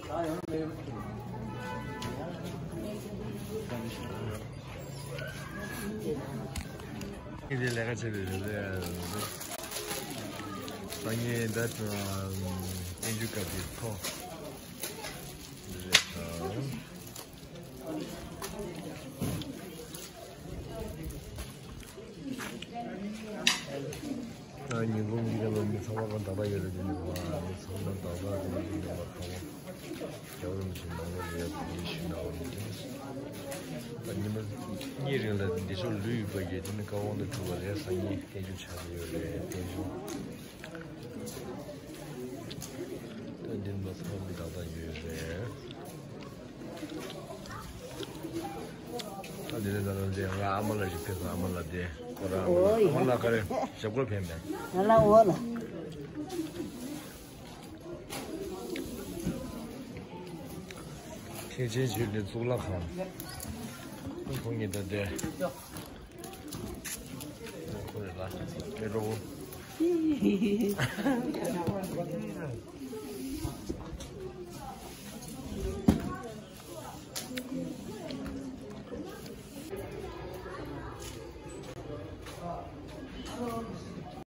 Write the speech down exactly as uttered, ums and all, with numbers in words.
འདི་ལས་ཀ་བྱེད་པའི་རེད་ལས། སང་ཉིན་ད་དུང་ཨེ་འཇུ་ཀ་དེ་ཐོ་འདི་རེད་ད། ཉིན་གུང་འདི་ག་ལ་མི་ཚང་མ་གང་དག་དག་ཡོད་རེད། འདི་ནི་མ་མི་ཚང་མ་དག་དག་རེད། འདི་ནི་མ་ཚང་མ་རྒྱལ་བ་རིན་པོ་ཆེ་ནང་ལོགས་ལ་ཡོད་པ་འདི་ཞུ་ན་བ་མི་འདུག་ད་ཉི་མ་གཉིས་རིང་ལ་འདི་ཕྱོགས་ལུས་ཡོད་པ་ཡོད། འདི་ནི་བཀའ་དབང་དུ་གྲུབ་པ་རེད། སང་ཉིན་བསྟན་འགྱུར་ཆགས་ཀྱི་ཡོད་རེད། བསྟན་འགྱུར་ད་འདི་ནི་མ་ཚང་མ་མི་དག་དག་ཡོད་རེད། ད་དེ་རེད། ད་ལྟ་དེ་ང་ཨ་མ་ལགས་ཞིག་ཕེབས་སོང་། ཨ་མ་ལགས་དེ་ཁོ་རང་ཨ་མ་ལགས། ཨོ་ཡ། ཨ་མ་ལགས་ག་རེ་ཞབས་སྐོར་ཕེབས་མེད། ང་ལ་འོ་ལ། མཁན་ཆེན་ཆོས་སྒྲོན་གཙུག་ལག་ཁང་། ཁོང་གཉིས་ད་དེ། ཁོ་རེད་ལ། མེ་རོ།